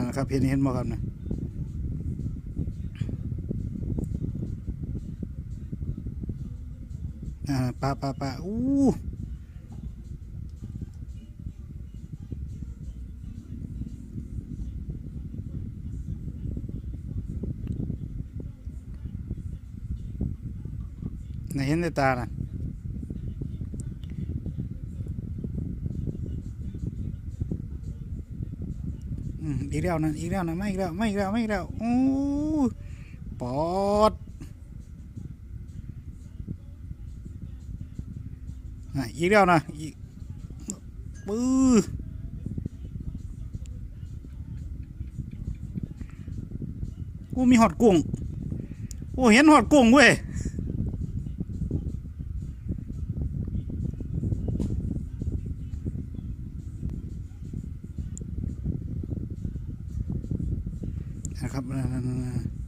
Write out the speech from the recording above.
ນະຄັບ ເຫັນ ເຫັນບໍ່ຄັບນະ? ອ່າ ປະ ປະ ປະ ອູ້ ນະ ເຫັນແຕ່ຕານະ. ອືມ ອີກແລ້ວນະ ອີກແລ້ວນະ ມາອີກແລ້ວ ມາອີກແລ້ວ ມາອີກແລ້ວ. ໂອ້ ປອດ ນະ ອີກແລ້ວນະ ອີກ ປຶ້ ໂອ້ ມີຮອດກຸ້ງ ໂອ້ ເຫັນຮອດກຸ້ງເວີຍ ນະຄັບ ນັ້ນໆ.